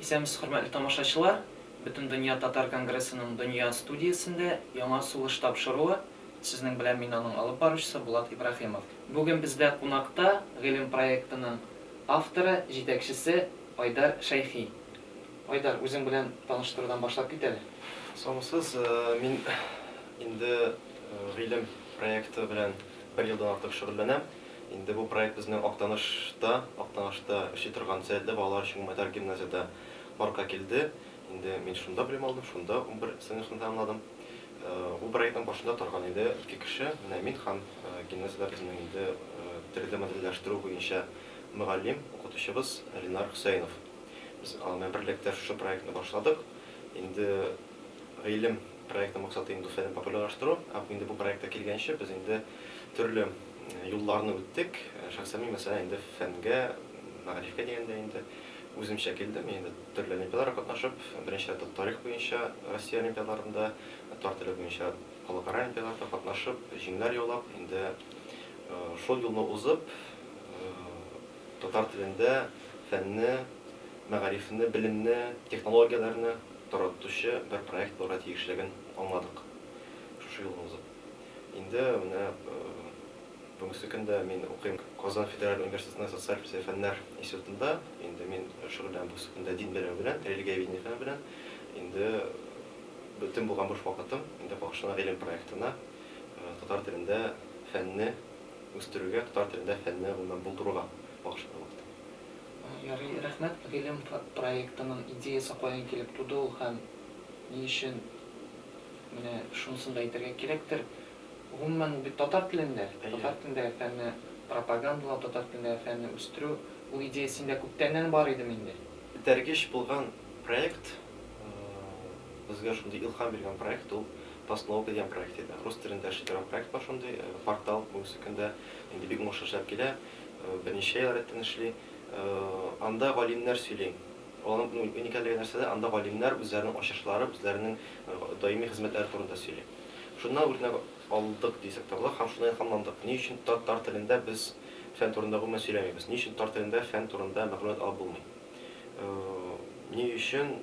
Исәнмесез, хөрмәтле тамашачылар! Бөтендөнья татар конгрессының Дөнья студиясендә Яңа сулыш тапшыруы, сезнең белән мин аның алып баручысы Булат Ибраһимов. Бүген бездә кунакта Гыйлем проектының авторы, җитәкчесе Айдар Шәйхи. Айдар, үзең белән таныштырудан башлап кит әле. Соңгысыз, мин инде Гыйлем проекты белән бер елдан артык шөгыльләнәм. Инде бу проект безнең Актанышта, Актанышта эшли торган сәләтле балалар өчен гуманитар гимназиядә барлыкка килде. Инде мин шунда белем алдым, шунда 11 сыйныфны тәмамладым. Бу проектның башында торган иде ике кеше, менә мин һәм гимназиядә безнең инде 3D модельләштерү буенча мөгаллим, укытучыбыз Ленар Хөсәенов. Без аның белән берлектә шушы проектны башладык. Инде Гыйлем проектының максаты инде фәнне популярлаштыру. Ә инде бу проектка килгәнче без инде төрле юлларны үттек. Шәхсән мин, мәсәлән, инде фәнгә, мәгарифкә дигәндә инде үземчә килдем. Мин инде төрле олимпиадаларга катнашып, беренче рәттә тарих буенча Россия олимпиадаларында, татар теле буенча халыкара олимпиадаларда катнашып, җиңүләр яулап, инде шул юлны узып, татар телендә фәнне, мәгарифне, белемне, технологияләрне таратучы бер проект булырга тиешлеген аңладык. Шушы юлны узып. Инде менә бүгенге көндә мин укыйм Казан федераль университетының социаль фәннәр институтында. Инде мин шөгыльләнәм бүгенге көндә дин белеме белән, религиоведение фәне белән. Инде бөтен булган буш вакытым инде багышлана гыйлем проектына, татар телендә фәнне үстерүгә, татар телендә фәнне гомумән булдыруга багышлана вакытым. Ярый, рәхмәт. Гыйлем проектының идеясе каян килеп туды ул һәм ни өчен, менә шунысын да әйтергә кирәктер, гомумән ул бит татар телендә, татар телендәге фәнне пропагандалау, татар телендәге фәнне үстерү, ул идея синдә күптәннән бар идеме инде? Этәргеч булган проект, безгә шундый илһам биргән проект ул Постнаука дигән проект иде. Рус телендә эшли торган проект бар шундый, портал бүгенге көндә инде бик уңышлы эшләп килә, берничә ел рәттән эшли. Анда галимнәр сөйли. Аның уникальлеге нәрсәдә? Анда галимнәр үзләренең ачышлары, үзләренең даими хезмәтләре турында сөйли. Шуннан үрнәк алдык дисәк тә була һәм шуннан илһамландык. Ни өчен татар телендә без фән турында гомумән сөйләмибез? Ни өчен татар телендә фән турында мәгълүмат алып булмый? Ни өчен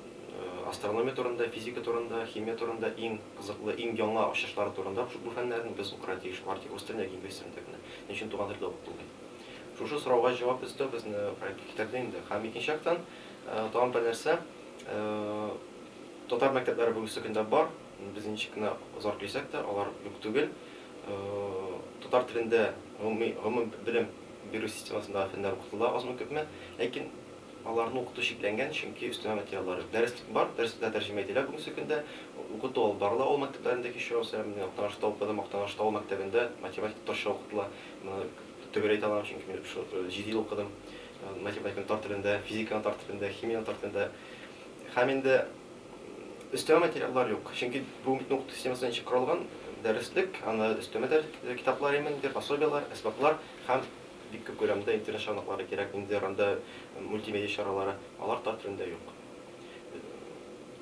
астрономия турында, физика турында, химия турында иң кызыклы, иң яңа ачышлары турында бу фәннәрне без укырга тиеш, бары тик рус телендә яки инглиз телендә генә. Ни өчен туган телдә укытылмый? Шушы сорауга җавап эзләү безне проектка китерде инде. Һәм икенче яктан, тагын бер нәрсә, татар мәктәпләре бүгенге көндә бар. Без ничек кенә зар көйләсәк тә, алар юк түгел. Татар телендә гомуми гомум белем бирү системасындагы фәннәр укытыла азмы-күпме, ләкин аларны укыту чикләнгән, чөнки өстәмә материаллар юк. Дәреслек бар, дәреслекләр тәрҗемә ителә бүгенге көндә, укыту алып барыла авыл мәктәпләрендә кичә, мәсәлән, мин Актанышта укыдым, Актаныш авыл мәктәбендә математика татарча укытыла. Моны төгәл әйтә алам, чөнки мин шул җиде ел укыдым математиканы татар телендә, физиканы татар телендә, химияне татар телендә. Һәм инде Өстәмә материаллар юк. Чөнки бүген бит укыту системасы ничек корылган, дәреслек, анда өстәмә китаплар имендер, пособиеләр, әсбаплар һәм бик күп күләмдә интернет чыганаклары кирәк, ниндидер анда мультимедиа чаралары, алар татар телендә юк.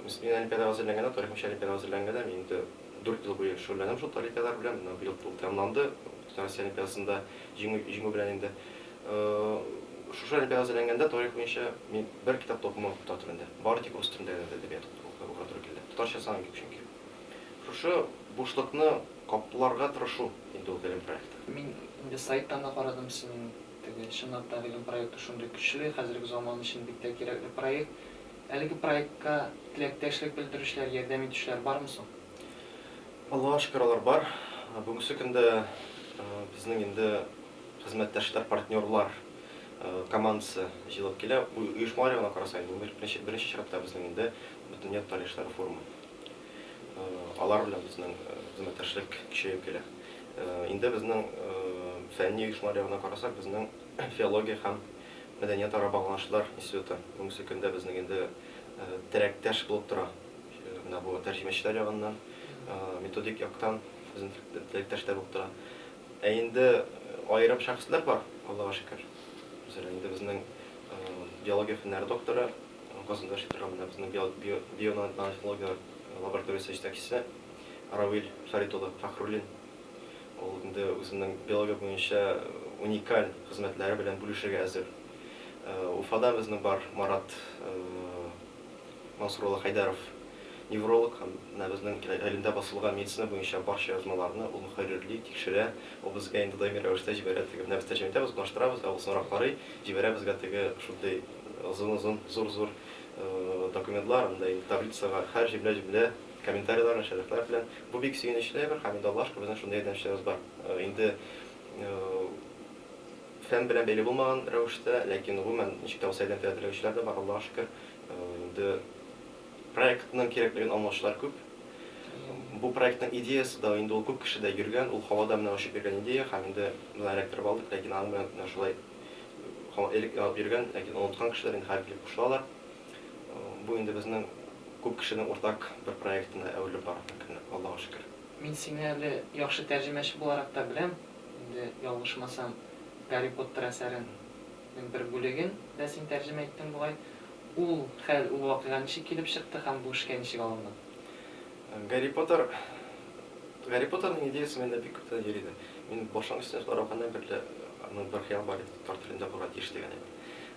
Мин олимпиадага әзерләнгәндә, тарих буенча олимпиадага әзерләнгәндә, мин инде 4 ел буе шөгыльләнәм шул олимпиадалар белән. Менә быел ул тәмамланды, Бөтенроссия олимпиадасында җиңү, җиңү белән инде. Шушы олимпиадага әзерләнгәндә тарих буенча мин бер китап та укымадым татар телендә. Бары тик рус телендә генә әдәбият укырга туры килде. Татарча язган юк чөнки. Шушы бушлыкны капларга тырышу инде ул Гыйлем проекты. Мин инде сайттан да карадым синең теге чынлап та Гыйлем проекты шундый көчле, хәзерге заман өчен бик тә кирәкле проект. Әлеге проектка теләктәшлек белдерүчеләр, ярдәм итүчеләр бармы соң? Аллага шөкер, алар бар. Бүгенге көндә безнең инде хезмәттәшләр, партнерлар командасы җыелып килә. Бу оешмалар ягына карасаң, инде беренче, беренче чиратта безнең инде Бөтендөнья татар яшьләре форумы. Алар белән безнең хезмәттәшлек көчәеп килә. Инде безнең фәнни оешмалар ягына карасак, безнең филология һәм мәдәниятара багланышлар институты бүгенге көндә безнең инде терәктәш булып тора. Менә бу тәрҗемәчеләр ягыннан, методик яктан безнең теләктәшләр булып тора. Ә инде аерым шәхесләр бар, Аллага шөкер. Мәсәлән, инде безнең биология фәннәре докторы, Казанда эшли торган менә безнең бионанотехнология лабораториясе җитәкчесе Равил Фәрит улы Фәхруллин. Ул инде үзенең биология буенча уникаль хезмәтләре белән бүлешергә әзер. Уфада безнең бар Марат. Мансур улы Хәйдәров невролог һәм менә безнең Гыйлемдә басылган медицина буенча барча язмаларны ул мөхәррирли, тикшерә. Ул безгә инде даими рәвештә җибәрә теге. Менә без тәрҗемә итәбез, урнаштырабыз, ә ул соңрак карый, җибәрә безгә теге шундый озын-озын, зур-зур документлар, анда инде таблицага һәр җөмлә-җөмлә комментарийлар, шәрехләр белән. Бу бик сөенечле әйбер һәм инде Аллага шөкер, безнең шундый ярдәмчеләребез бар. Инде фән белән бәйле булмаган рәвештә, ләкин гомумән ничек тә булса ярдәм итәргә теләүчеләр дә бар, Аллага шөкер. Инде проектның кирәклеген аңлаучылар күп. Бу проектның идеясе да инде ул күп кешедә йөргән, ул һавада менә очып йөргән идея һәм инде без аны эләктереп алдык, ләкин аның белән менә шулай элек янып йөргән, ләкин оныткан кешеләр инде хәзер килеп кушылалар. Бу инде безнең күп кешенең уртак бер проектына әверелеп бара әкренләп, Аллага шөкер. Мин сине әле яхшы тәрҗемәче буларак та беләм, инде ялгышмасам, Гарри Поттер әсәрен нең бер бүлеген дә син тәрҗемә иттең бугай. Ул хәл, ул вакыйга ничек килеп чыкты һәм бу эшкә ничек алындың? Гарри Поттер Гарри Поттерның идеясе миндә бик күптән йөри иде. Мин башлангыч сыйныфлар укыганнан бирле аның бер хыял бар иде, татар телендә булырга тиеш дигән әйбер.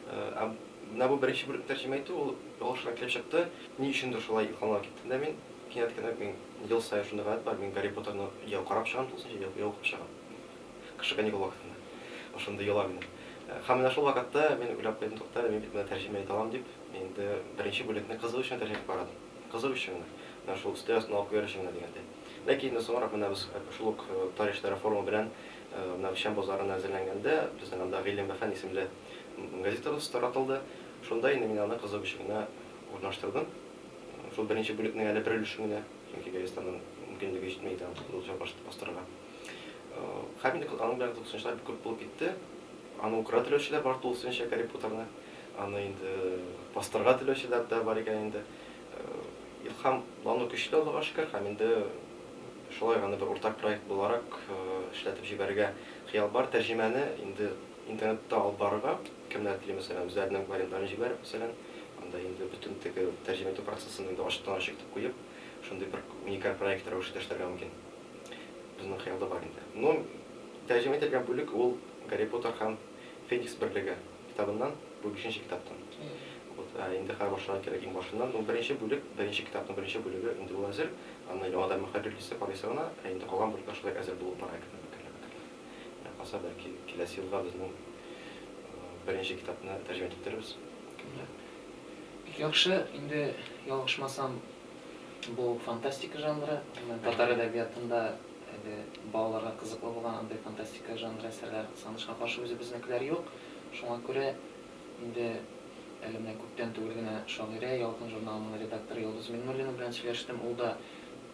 Ә менә бу беренче бүлекне тәрҗемә итү, ул ялгыш кына килеп чыкты. Ни өчендер шулай илһамланып киттем дә мин. Кинәт кенә мин ел саен шундый гадәт бар, мин Гарри Поттерны я карап чыгам тулысынча, я укып чыгам. Кышкы каникул вакытында. Ошондый йола минем. Һәм менә шул вакытта мин уйлап куйдым, тукта әле, мин бит моны тәрҗемә итә алам дип, мин инде беренче бүлекне кызык өчен тәрҗемә итеп карадым. Кызык өчен генә. Менә шул өстәл астына алып куяр өчен генә дигәндәй. Ләкин инде соңрак менә без шул ук Татар яшьләре форумы белән менә Печән базарына әзерләнгәндә, безнең анда Гыйлем вә фән исемле газетабыз таратылды. Шунда инде мин аны кызык өчен генә урнаштырдым. Шул беренче бүлекнең әле бер өлешен генә, чөнки газетаның мөмкинлеге җитми иде аны тулысынча бастырырга. Һәм инде аның белән кызыксынучылар бик күп булып китте. Аны укырга теләүчеләр бар тулысынча Гарри Поттерны. Аны инде бастырырга теләүчеләр дә бар икән инде. Илһамлану көчле, Аллага шөкер, һәм инде шулай аны бер уртак проект буларак эшләтеп җибәрергә хыял бар. Тәрҗемәне инде интернетта алып барырга, кемнәр тели, мәсәлән, үзләренең вариантларын җибәреп, мәсәлән, анда инде бөтен теге тәрҗемә итү процессын инде ачыктан-ачык итеп куеп, шундый бер уникаль проект рәвешендә эшләргә мөмкин. Безнең хыялда бар инде. Ну, тәрҗемә ителгән бүлек ул Гарри Поттер һәм Феникс берлеге китабыннан, бу бишенче китаптан. Вот, ә инде хәзер башларга кирәк иң башыннан. Ну, беренче бүлек, беренче китапның беренче бүлеге инде ул әзер. Аны яңадан мөхәррирлисе, карыйсы гына, ә инде калган бүлекләр шулай әзер булып бара әкренләп, әкренләп, әкренләп. Миңа калса, бәлки, киләсе елга безнең беренче китапны тәрҗемә итеп бетерербез. Кемнәр? Бик яхшы, инде ялгышмасам, Бу фантастика жанры. Гомумән, татар әдәбиятында әле балаларга кызыклы булган андый фантастика жанры әсәрләр, кызганычка каршы, үзебезнекеләр юк. Шуңа күрә инде әле менә күптән түгел генә шагыйрә, Ялкын журналының редакторы Йолдыз Миңнуллина белән сөйләштем. Ул да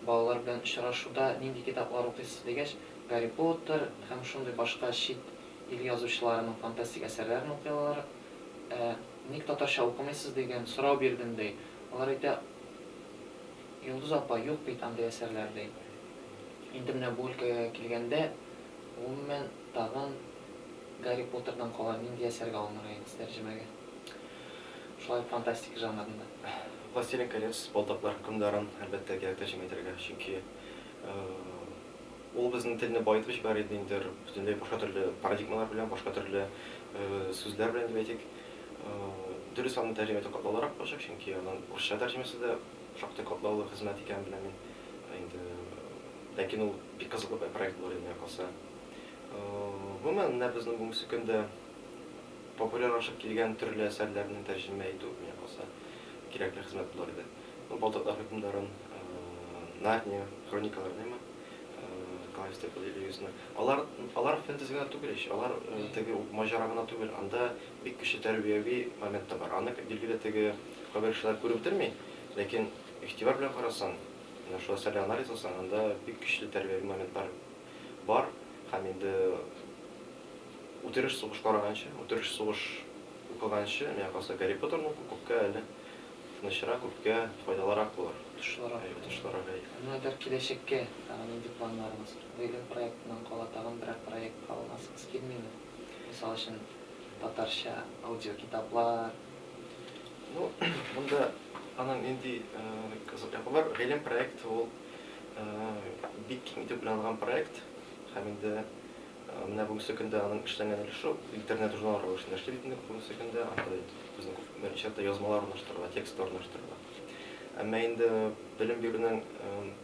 балалар белән очрашуда нинди китаплар укыйсыз дигәч, Гарри Поттер һәм шундый башка чит ил язучыларының фантастик әсәрләрен укый алар. Ә ник татарча укымыйсыз дигән сорау бирдем, ди. Алар әйтә, Йолдыз апа, юк бит андый әсәрләр, ди. Инде менә бу өлкәгә килгәндә, гомумән, тагын Гарри Поттердан кала нинди әсәргә алыныр идегез тәрҗемәгә? Шулай ук фантастика жанрында. Властелин колец, Балдаклар хөкемдарын, әлбәттә, кирәк тәрҗемә итәргә, чөнки ул безнең телне баетып җибәрер иде инде, бөтенләй башка төрле парадигмалар белән, башка төрле сүзләр белән дип әйтик. Дөрес, аны тәрҗемә итү катлаулырак булачак, чөнки аның урысча тәрҗемәсе дә шактый катлаулы хезмәт икәнен беләм мин. Инде, ләкин ул бик кызыклы проект булыр иде, миңа калса. Гомумән, менә безнең бүгенге көндә популярлашып килгән төрле әсәрләрне тәрҗемә итү, миңа калса, кирәкле хезмәт булыр иде. Ну, Балдаклар хөкемдарын, Нарния хроникаларын, әйме? Клайв Стейпл Льюисны. Алар, алар фэнтези гына түгел ич, алар теге маҗара гына түгел, анда бик көчле тәрбияви момент та бар. Аны, билгеле, теге кайбер кешеләр күреп бетерми, ләкин игътибар белән карасаң, менә шул әсәргә анализ ясасаң, анда бик көчле тәрбияви моментлар бар һәм инде үтереш сугыш караганчы, үтереш сугыш укыганчы, миңа калса, Гарри Поттерны уку күпкә әле тынычрак, күпкә файдалырак булыр. Отышлырак. Әйе, отышлырак, әйе. Ә менә дәр киләчәккә тагын нинди планнарыгыз? Гыйлем проектыннан кала тагын берәр проектка алынасыгыз килмиме? Мисал өчен, татарча аудиокитаплар. Ну, монда аның нинди кызык ягы бар? Гыйлем проекты ул бик киң итеп уйланылган проект һәм инде Менә бүгенге көндә аның эшләнгән өлеше интернет-журнал рәвешендә эшли бит инде бүгенге көндә. Анда безнең күп берничә язмалар урнаштырыла, текстлар урнаштырыла. Әмма инде белем бирүнең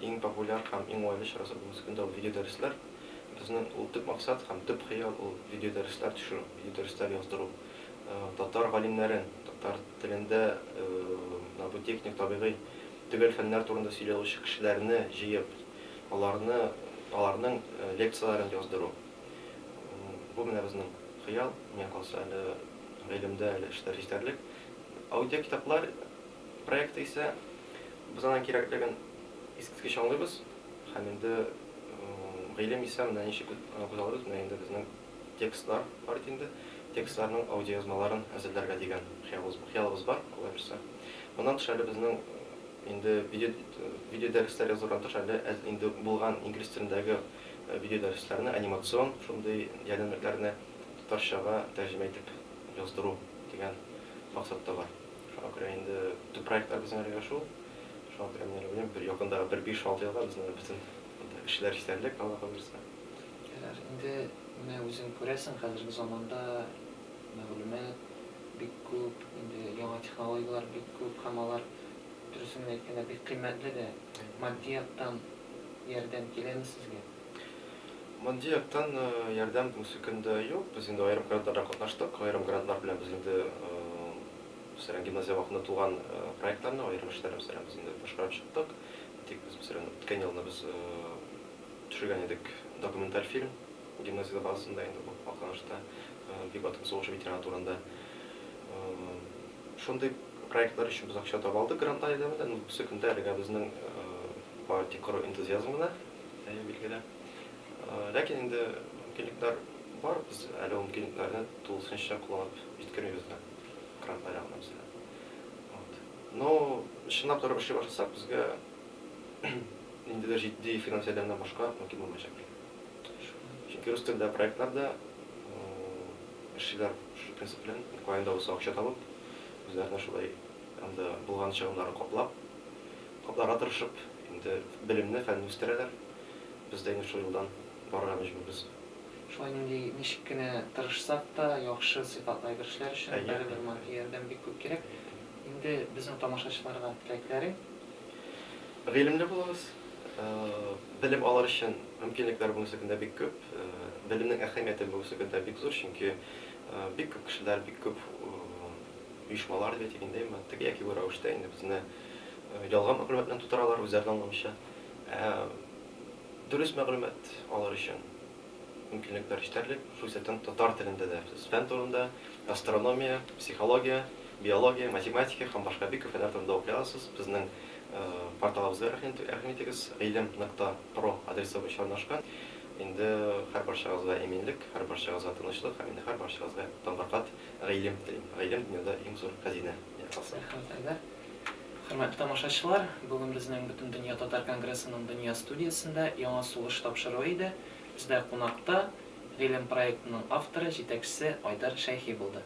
иң популяр һәм иң уңайлы чарасы бүгенге көндә ул видеодәресләр. Безнең ул төп максат һәм төп хыял ул видеодәресләр төшерү, видеодәресләр яздыру. Татар галимнәрен, татар телендә менә бу техник, табигый, төгәл фәннәр турында сөйли алучы кешеләрне җыеп, аларны, аларның лекцияләрен яздыру. Бу менә безнең хыял. Миңа калса, әле гыйлемдә әле эшләр җитәрлек. Аудиокитаплар проекты исә без аның кирәклеген искиткеч аңлыйбыз. Һәм инде гыйлем исә менә ничек күзаллыйбыз, менә инде безнең текстлар бар бит инде. Текстларның аудиоязмаларын әзерләргә дигән хыялыбыз, хыялыбыз бар, Алла бирсә. Моннан тыш әле безнең инде видео видеодәресләр язудан тыш әле инде булган инглиз телендәге видеодәресләрне анимацион шундый ярдәмлекләрне татарчага тәрҗемә итеп яздыру дигән максат та бар. Шуңа күрә инде төп проектлар безнең әлегә шул. Шуңа күрә мин уйлыйм, бер якындагы бер 5-6 елга безнең бөтен эшләр җитәрлек, Алла бирсә. Ярар, инде менә үзең күрәсең, хәзерге заманда мәгълүмат бик күп, инде яңа технологияләр бик күп һәм алар, дөресен генә әйткәндә, бик кыйммәтле дә. Матди яктан ярдәм киләме сезгә? Матди яктан ярдәм бүгенге көндә юк. Без инде аерым грантларда катнаштык. Аерым грантлар белән без инде, мәсәлән, гимназия вакытында туган проектларны, аерым эшләрне, мәсәлән, без инде башкарып чыктык. Тик без, мәсәлән, үткән елны без төшергән идек документаль фильм гимназия базасында инде бу Актанышта Бөек Ватан сугышы ветераны турында. Шундый проектлар өчен без акча таба алдык грантлар ярдәмендә. Ну, бүгенге көндә әлегә безнең бары тик коры энтузиазм гына, әйе, билгеле. Ләкин инде мөмкинлекләр бар, без әле ул мөмкинлекләрне тулысынча кулланып җиткермибез дә, грантлар ягыннан мәсәлән. Вот. Но чынлап торып эшли башласак, безгә ниндидер җитди финанс ярдәменнән башка мөмкин булмаячак. Чөнки рус телендә проектлар да эшлиләр шушы принцип белән, каян да булса акча табып, үзләренә шулай анда булган чыгымнарын каплап, капларга тырышып, инде белемне, фәнне үстерәләр. Без дә инде шул юлдан барырга мәҗбүрбез. Шулай нинди ничек кенә тырышсак та, яхшы сыйфатлы әйбер эшләр өчен барыбер матди ярдәм бик күп кирәк. Инде безнең тамашачыларга теләкләрең? Гыйлемле булыгыз. Белем алыр өчен мөмкинлекләр бүгенге көндә бик күп. Белемнең әһәмияте бүгенге көндә бик зур, чөнки бик күп кешеләр, бик күп оешмалар дип әйтик инде, теге яки бу рәвештә инде безне ялган мәгълүмат белән тутыралар, үзләре дә аңламыйча. Ә дөрес мәгълүмат алыр өчен мөмкинлекләр җитәрлек. Шул исәптән татар телендә дә сез фән турында, астрономия, психология, биология, математика һәм башка бик күп фәннәр турында укый аласыз. Безнең порталыбызга рәхим итегез, гыйлем нокта про адресы буенча урнашкан. Инде һәрбарчагызга иминлек, һәрбарчагызга тынычлык һәм инде һәрбарчагызга таңгыркат гыйлем телим. Гыйлем дөньяда иң зур хәзинә, миңа калса. Рәхмәт, Айдар. Хөрмәтле тамашачылар, бүген безнең Бөтендөнья татар конгрессының Дөнья студиясендә Яңа сулыш тапшыруы иде. Бездә кунакта Гыйлем проектының авторы, җитәкчесе Айдар Шәйхи булды.